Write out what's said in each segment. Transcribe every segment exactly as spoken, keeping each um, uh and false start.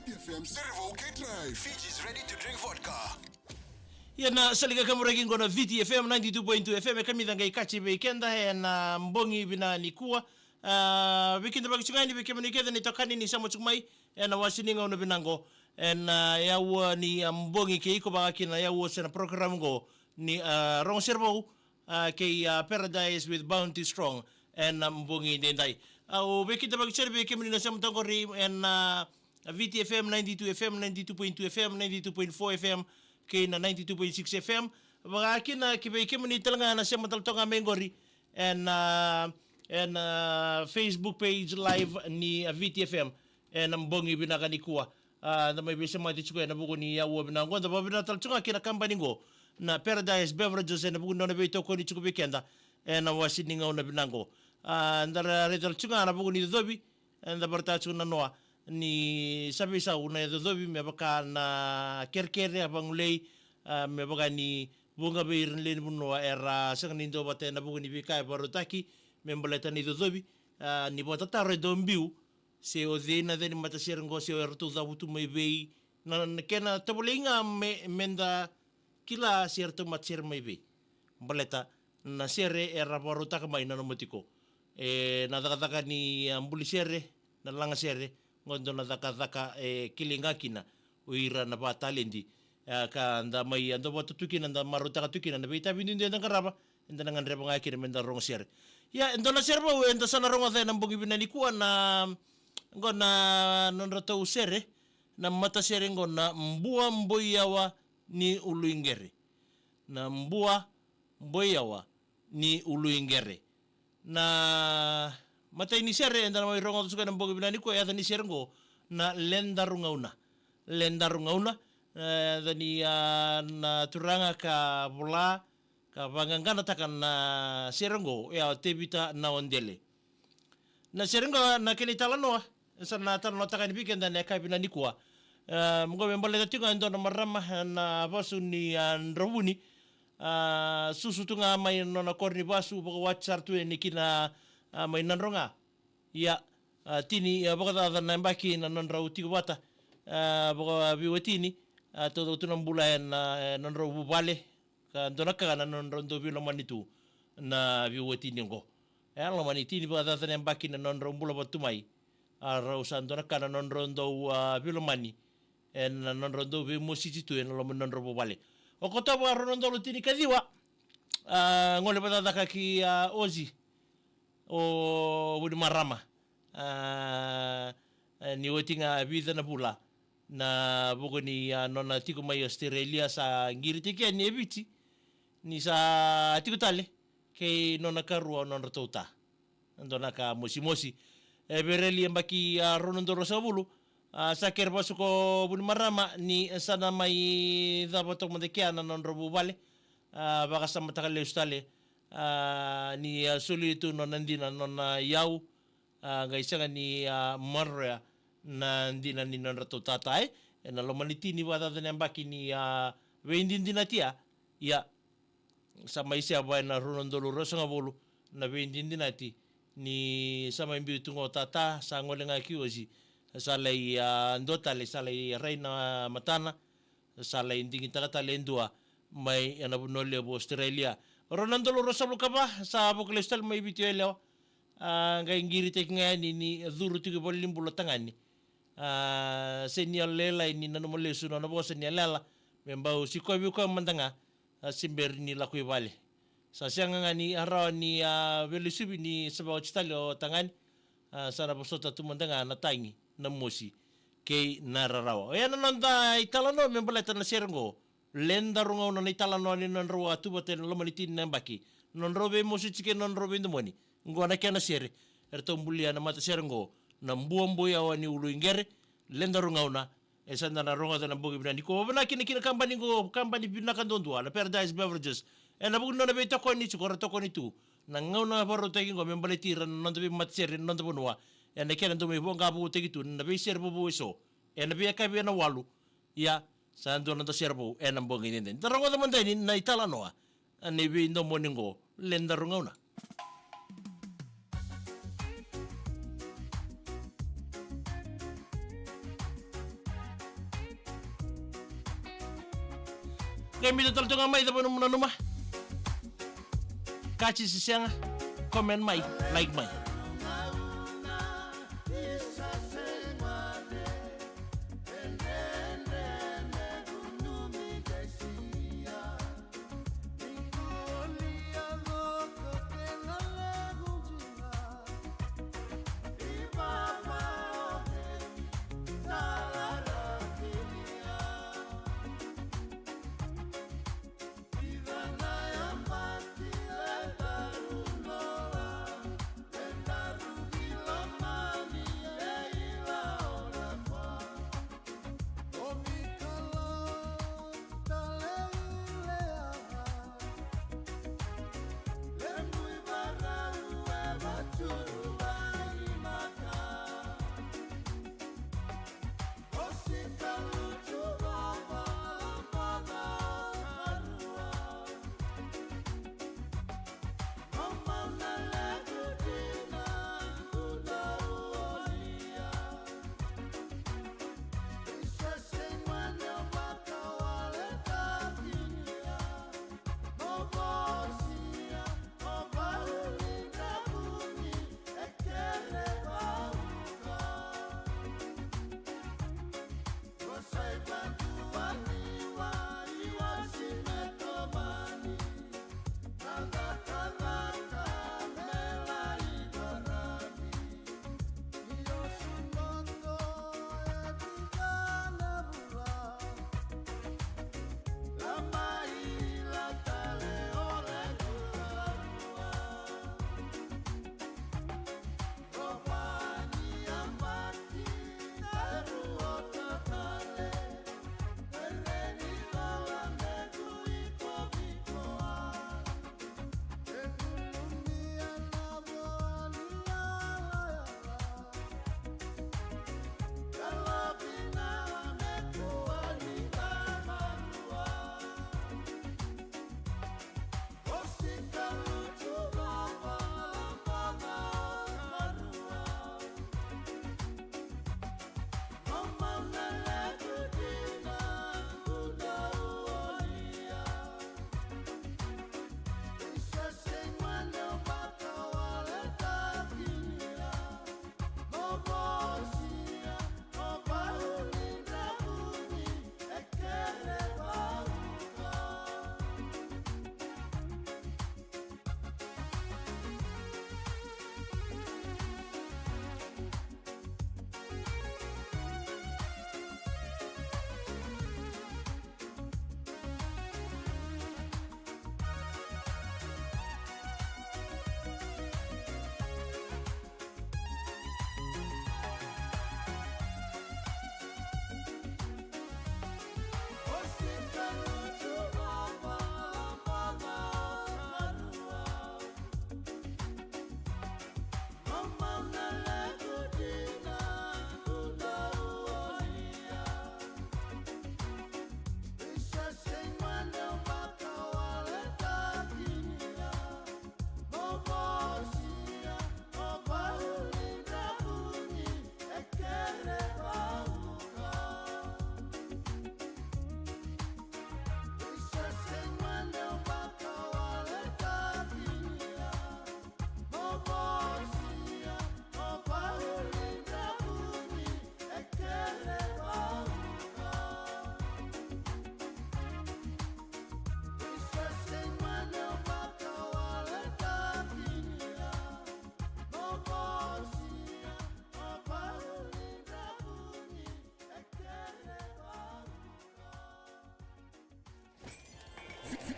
F M Servo K Drive. Fiji's ready to drink vodka. Ia na sali ka kaburaki qo na Viti F M ninety-two point two F M, e kamica qai kaci vei keda ena bogi vinaka nikua. A, veikidavaki tiko ga yani vei kemuni kece na itokani ni sema tiko mai ena wase ni gauna vinaka qo ena, a, yaua ni, a, bogi kei iko vaka kina yaua se na program qo ni, a, Rogo Serevou, a, kei, a, Paradise with Bounty Strong ena, a, bogi daidai. Au veikidavaki tiko yani vei kemuni na sema toka qori ena, a, Viti F M ninety-two F M, ninety-two point two F M, ninety-two point four F M kei na ninety-two point six F M. Vaka kina ki vei kemuni tale ga na sema tale toka mai qori ena, a, ena, a, Facebook page live ni, a, Viti F M ena bogi vinaka nikua. A, da mai veisemati tiko ena vuku ni yaua vinaka qo, da vakavinavinaka tale tiko ga kina kabani qo na Paradise Beverages ena vuku ni nona veitokoni tiko vei keda ena wase ni gauna vinaka qo. A, da ra-, raica tale tiko ga na vuku ni cocovi, eda vakaraitaka tiko na noa ni sa veisau na icocovi me vaka na kerekere, a vagolei, a, me vaka ni vuqa vei ira na lewe ni vanua era sega ni duavata ena vuku ni veika e vakarautaki me baleta na icocovi, a, ni vakatataro e dau biu, se o cei na yaca ni matasere qo, se o eratou cavutu mai vei, na, na kena tovolei ga me, meda kila se eratou matasere mai vei. Baleta na sere era vakarautaka mai na nomu tiko. E, na cakacaka ni, a, buli sere, na laga sere, qo dua na cakacaka e kilai ga kina o ira na vakataledi. A, ka da mai, a, duavata tu kina, da marautaka tu kina na veitavi duidui eda qarava, eda na gadreva ga kina meda rogo sere. Ia, e dua na sere vou eda sa na rogoca ena bogi vinaka nikua na, qo na nodratou sere, na matasere qo na Bua Boiawa ni Uluiqere. Na Bua Boiawa ni Uluiqere. Na imatai ni sere eda na mai rogoca tiko ena bogi vinaka nikua, e yaca ni sere qo na Ledaru Gauna. Ledaru Gauna, e, yaca ni, a, na turaga ka vola ka vaqaqanataka na sere qo, e, o Tevita Naodele. Na sere qo na kena italanoa, sa na talanoataka yani vei keda ena yakavi vinaka nikua. E, qo me baleta tiko ga e dua na marama, e, na vasu ni, a, Dravuni. A, susu tu ga mai na nona koro ni vasu, vakawati sara tu yani kina, a, mai Nadroga. Ia, a, tini, a, vakacaca na yabaki na nodrau tiko vata, a, vakaveiwatini, a, taucoko tu na bula ena, e, nodrau vuvale, ka dua na ka na nodrau dau veilomani tu na veiwatini oqo. E, lomani tini vakacaca na yabaki na nodrau bula vata tu mai. A, rau sa dua na ka na nodrau dau, a, veilomani ena nodrau dau veimositi tu ena loma ni nodrau vuvale. Okotova rua na udolu tinikaciwa, a, gole vakacakacaka ki, a, Ozi o Vunimarama. A, e, ni oti ga vica na vula na vuku ni, a, nona tiko mai Australia, sa qiritaki yani e Viti ni sa tiko tale kei nona karua o nodratou ta. Dua na ka mosimosi. E Vereli yabaki, a, rua na udolu ruasagavulu, a, sa kere vakasuka o Vunimarama ni sa na mai cava toka mada kea na nodrau vuvale. A, vakasamataka lesu tale, a, ni, a, soli tu nona dina, nona iyau, a, qai sega ni, a, maroroya na dina ni nodratou tata, e, ena loma ni tini vakacaca na yabaki ni, a, veidinadinati ya. Ia, sa mai seva ena rua na udolu ruasagavulu na veidinadinati ni sa mai biu tu ga o tata, sa gole ga ki Ozi, sa lai, a, dua tale, sa lai rai na matana, sa lai digitaka tale e dua mai ena vanua levu o Australia. Rua na udolu ruasagavulu ka va, sa vakalesu tale mai Viti o yalewa. A, qai qiritaki ga yani ni curu tiko i valenibula o tagane. A, sega ni yalolailai ni nanuma lesu na nona vosa ni yalayala, me bau sikovi koya mada ga, a, se bera ni lako i vale. Sa sega ga ni a rawa ni, a, veilesuvi ni sa vakawati tale o tagane. A, sa na vosota tu mada ga na tagi, na mosi kei na rarawa. Oya na noda italanoa me baleta na sere qo, Ledaru Gauna, na italanoa ni nodrau a tu vata ena loma ni tini na yabaki, nodrau veimositi kei nodrau veidomoni. Qo na kena sere eratou bulia na matasere qo na Bua Boiawa ni Uluiqere, Ledaru Gauna. E sa da na rogoca ena bogi vinaka nikua. Vinaka kina ki na kabani qo, kabani vinaka duadua na Paradise Beverages, ena vuku ni nona veitokoni tiko, ra tokoni tu na gauna vakarautaki qo me baleti ira na noda veimatasere ena noda vanua, ena kena dau mai voqa vou taki tu na veisere vovou eso ena veiyakavi ena walu. Ia, sa dua na noda sere vou ena bogi daidai. Da rogoca mada yani na italanoa ni veidomoni qo, Ledaru Gauna. Qai biuta tale tu ga mai, cava nomu nanuma. Kaci se sega, comment mai, like mai.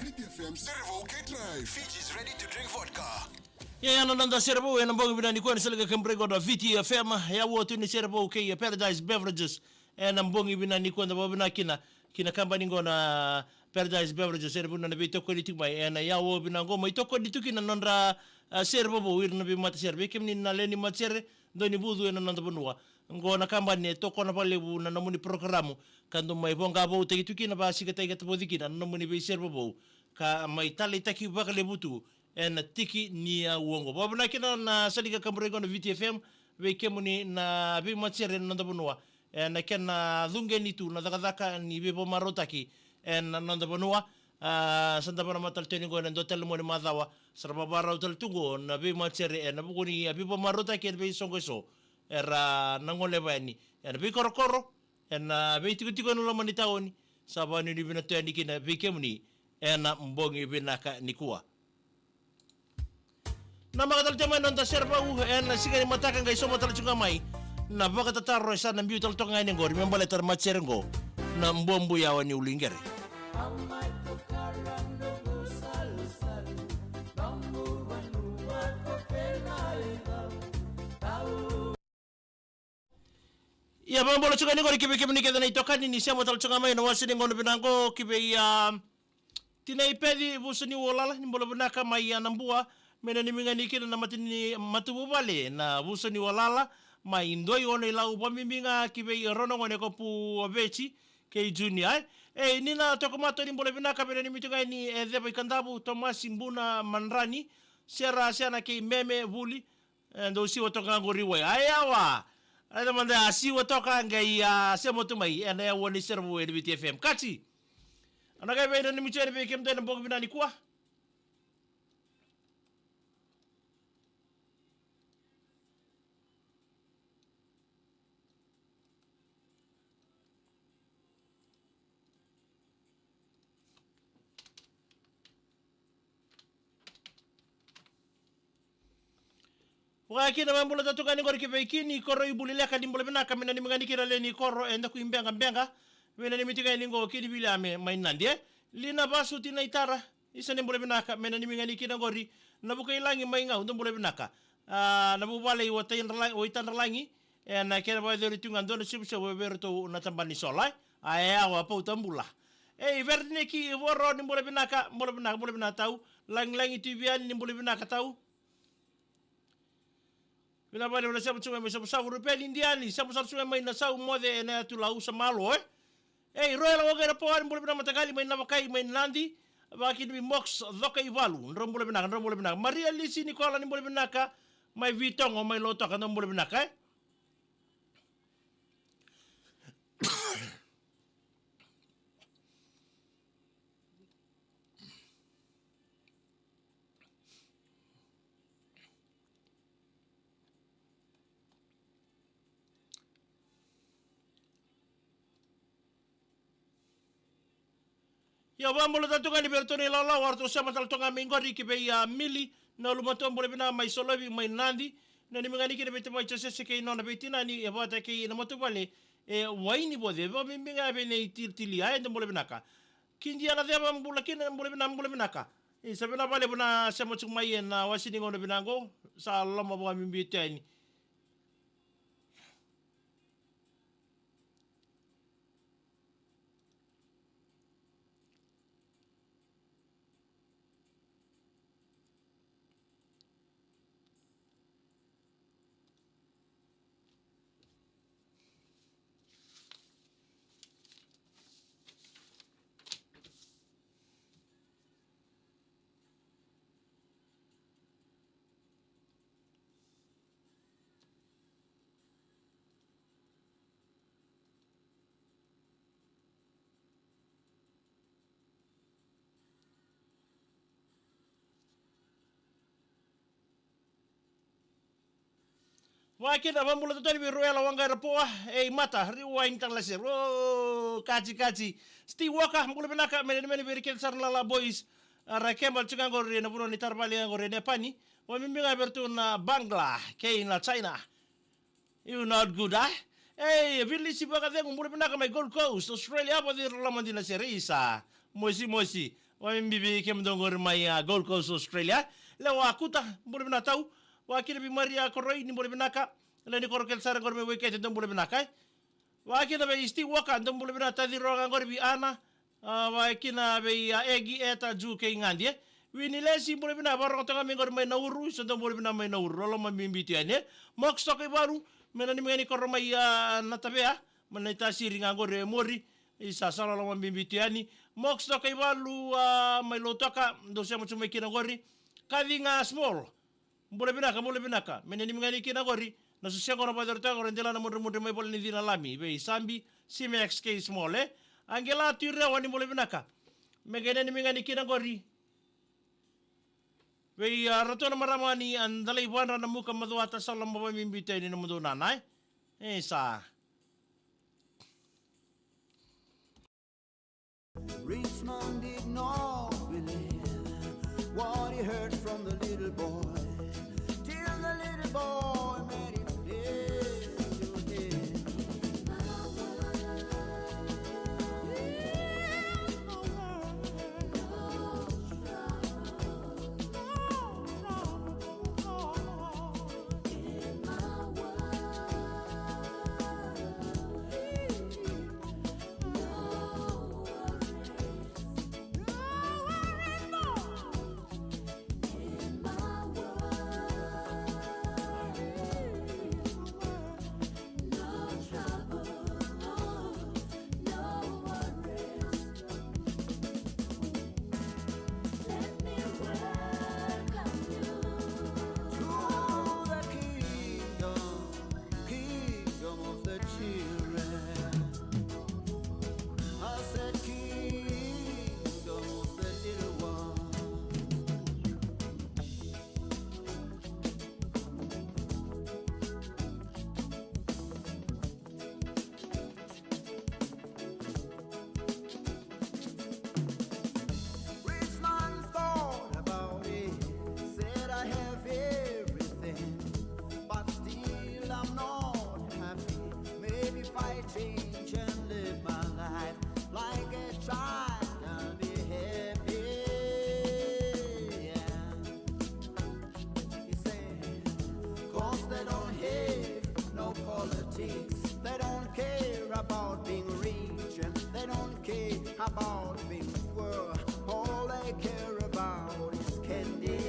Viti F M, Serevou K Drive. Fiji is ready to drink vodka. Ia, ia na noda Serevou ena bogi vinaka nikua, ni sa laki kaburi koto na Viti F M, ia, au tu ni Serevou kei Paradise Beverages. Ena bogi vinaka nikua, da vakavinavinaka kina ki na kabani qo na Paradise Beverages, ena vuku ni nona veitokoni tiko mai ena aua vinaka qo, mai tokoni tu kina na nodra, a, sere vovou, ira na veimatasere. Vei kemuni na lewe ni matasere, dau ni vucu ena noda vanua. Qo na kabani e tokona vakalevu na nomuni porokaramu, ka dau mai voqa voutaki tu kina, vakasikataki ka tavoci kina na nomuni veisere vovou, ka mai taleitaki vakalevu tu ena tiki ni aua qo. Vakavinavinaka kina na sa laki kaburi koto na Viti F M, vei kemuni na veimatasere ena noda vanua, ena kena cuqeni tu na cakacaka ni veivakamarautaki ena noda vanua. A, sa da vakanamata tale tu yani qo ena dua tale na mua ni macawa, sa ra vavarau tale tu qo na veimatasere ena vuku ni a veivakamarautaki ena veisoqo eso era na goleva yani ena veikorokoro, ena veitikotiko ena loma ni taoni. Sa vakanuinui vinaka tu yani kina vei kemuni ena bogi vinaka nikua. Na maka tale tu mai na noda sere vou ena siga ni mataka, qai sauma tale tu ga mai na vakatataro e sa na biu tale toka ga yani qori me baleta na matasere qo, na buabui yawa ni uluiqere. Ia, vakabula tu ga yani qori ki vei kemuni kece na itokani ni sema tale tu ga mai na wase ni gauna vinaka qo, ki vei, a, Tinai Peci Vusuniwalala, ni bula vinaka mai, a, Nabua, me nanumi ga yani kina na mata ni matavuvale na Vusuniwalala mai Dua i Ono i Lau, vakabibi ga ki vei rau na gone ko Pu Veti kei Junior. E, ni na toka mato ni bula vinaka, me nanumi tu ga yani e Ceva i Kadavu, Tomasi Buna Madrani, Sera Sena kei Meme Vuli, e, dou siwa toka ga qori wai. Aya wa. Raica mada, a siwa toka qai, a, sema tu mai ena yawa ni sere vou ena Viti F M. Kati. Au na qai vei nanumi tu yani vei kemudou ena bogi vinaka nikua. Vaka kina, me bula tale tu ga yani qori ki vei Kini Koro i Bulileka, ni bula vinaka, me nanumi ga yani kina lewe ni koro e Dakuibeqabeqa. Me nanumi tu ga yani qo Kini Viliame mai Nadi, e. Lina Vasu, Tinai Tara, isa, ni bula vinaka, me nanumi ga yani kina qori Navukailagi mai Gau, dou bula vinaka. A, na vuvale i Waitadralagi, Waitadralagi, ena kena vakayacori tu ga dua na sevusevu vei iratou na tabana ni sola, e. A, e yawa, pauta bula. Ei, Vereniki Voro, ni bula vinaka, bula vinaka, bula vinaka tau. Lagilagi Tiviani, ni bula vinaka tau. Vinaka vakalevu na sema tu mai, mai Savusavu. Rupeni Diani, sema sara tu mai, mai Nasau, moce ena yatu Lau, sa malo, e. Ei, Royal Waqaira Poa, ni bula vinaka mataqali, mai Navakai, mai Nadi. Vaka kina vei Mox Cokaivalu, drau bula vinaka, drau bula vinaka. Maria Lisi Nikola, ni bula vinaka, mai Vitogo, mai Lautoka, drau bula vinaka, e. Ia, vakabula tale tu ga yani vei iratou na ilawalawa, o ratou sema tale tu ga mai qori ki vei, a, Mili Naulumatua, bula vinaka, mai Solovi, mai Nadi. Nanumi ga yani kina vei tamai Josese kei nona veitinani, e, vata kei na matavuvale e Wainivoce, vakabibi ga vei Nei Tilitili, a, e, dou bula vinaka. Ki Diana Ceva, bula kina, bula vinaka, bula vinaka. Isa, vinaka vakalevu na sema tu mai ena wase ni gauna vinaka qo, sa loloma vakabibi tu yani. Vaka kina, vakabula totolo vei Ruela Waqairapoa, e, i Mata, Rewind Talasero, o, kati, kati. Steve Walker, bula vinaka, mene, mene, vei ira kece sara na Lala Boys. A, ra keba tiko ga qori ena vanua ni tara vale ga qori e Nepani. Vakabibi ga vei iratou na Bangla kei na China. You not good, a? Ei, Vilisi Vakacegu, bula vinaka mai Gold Coast, Australia, vakacegu loma dina se reisa. Mosi, mosi. Vakabibi vei kemudou qori mai, a, Gold Coast, Australia. Lewa Kuta, bula vinaka tau. Vaka kina vei Maria Koroi, ni bula vinaka. Lewe ni koro kece sara qori mai Waikete, dou bula vinaka, e. Vaka kina vei Steve Walker, dou bula vinaka, taciroga qori vei Ana. A, vaka kina vei, a, Egi, Eta, Ju kei Gadi, e. Vini Lesi, bula vinaka, vakarogo toka mai qori mai Nauru, sa dou bula vinaka mai Nauru, loloma bibi tu yani, e. Mox Tokaivalu, me nanumi ga ni koro mai, a, Natavea, mai Naitasiri ga qori e Mori, isa, sa loloma bibi tu yani. Mox Tokaivalu, a, mai Lautoka, dou sema tu mai kina qori. Kaciga Small, bula vinaka, bula vinaka. Me nanumi ga ni kina qori na soseqo na vakaceretaka qori e dela na mudremudre mai Valenidina Lami vei Sabi, Simex kei Small, e. Aqela Tui Rewa, ni bula vinaka. Me qai nanumi ga ni kina qori. Vei, a, ratou na marama ni a dalai vadra na muka macuata sa loma vabibi tei ni nomudou nana, e? E sa. Richmond did not believe what he heard from the little boy, till the little boy made it clear to him. Let me welcome you to the kingdom, kingdom of the children. I said kingdom of the little ones. Rich man thought about it, said, "I have everything, but still I'm not happy. Maybe if I change and live my life like a child, I'll be happy." Yeah. He said, "'Cause they don't have no politics, they don't care about being rich, and they don't care about being poor. All they care about is candy."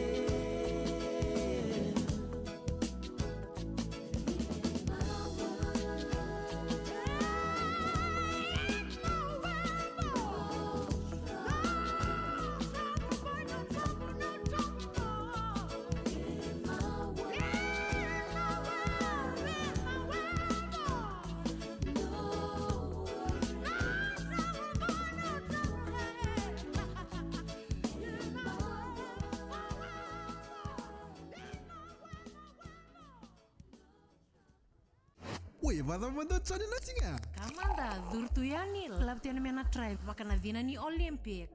Oi, e vakacava mada o Joni na siga ya? Ka mada, curu tu yani, lave tu yani mai na tribe, vaka na cina ni Olympic.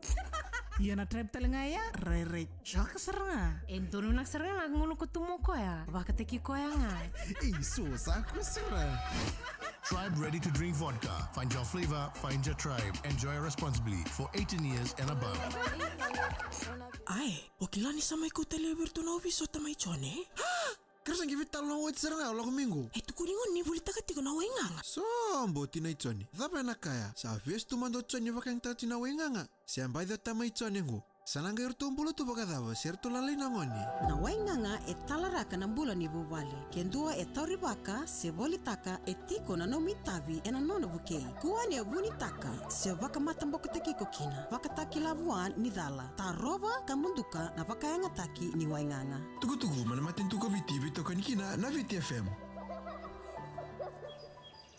Ia na tribe tale ga ya, rairai jaka sara ga. E donu vinaka sara ga na gunu ko tu mo koya, vakataki koya ga. Ei, so sa ko sara. Tribe ready to drink vodka. Find your flavor, find your tribe. Enjoy responsibly for eighteen years and above. Ai, o kila ni sa mai kauta laivi iratou na ovisa o tamai Joni? Kere sa qai veitalanoa oti sara ga o lako mai qo. E tukuni gona ni volitaka tiko na waigaga. Sobo tinai Joni. Cava ena kaya? Sa vesu tu mada o Joni vakayagataka tiko na waigaga? Se a baci o tamai Joni qo? Sa na qai ratou bula tu vakacava se ratou lalai na gone? Na waigaga e talaraka na bula ni vuvale. Ke dua e taurivaka se volitaka, e tiko na nomu itavi ena nona vukei. Kua ni a vunitaka se vakamatabokotaki iko kina. Vakatakila vua ni cala. Tarova ka muduka na vakayagataki ni waigaga. Tukutuku mai na matanitu ko Viti, veitokoni kina na Viti F M.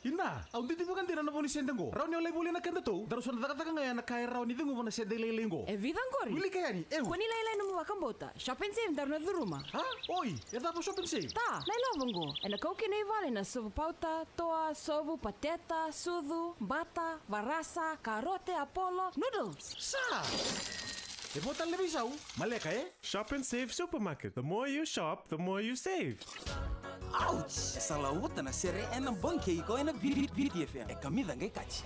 Ina, au didi vaka dina na vo ni sede qo. Rawa ni au lai volia na kedatou, daru sa na cakacaka ga ena ka e rawa ni ceguva na sede lailai qo. E vica qori? Wilika yani, eu. Kua ni lailai nomu vakabauta. Shop and Save daru na curuma. A? Oi, e cava Shop and Save? Ta, na ilavo qo. Ena kau kina i vale na sovu pauta, toa, sovu, pateta, sucu, bata, varasa, karote, apolo, noodles. Sa! E vo tale na veisau, maleka e? Shop and Save Supermarket. The more you shop, the more you save. Ouch! E sa lauta na sere ena bangkei iko ena V-, V-, Viti F M. E kamica qai kaci.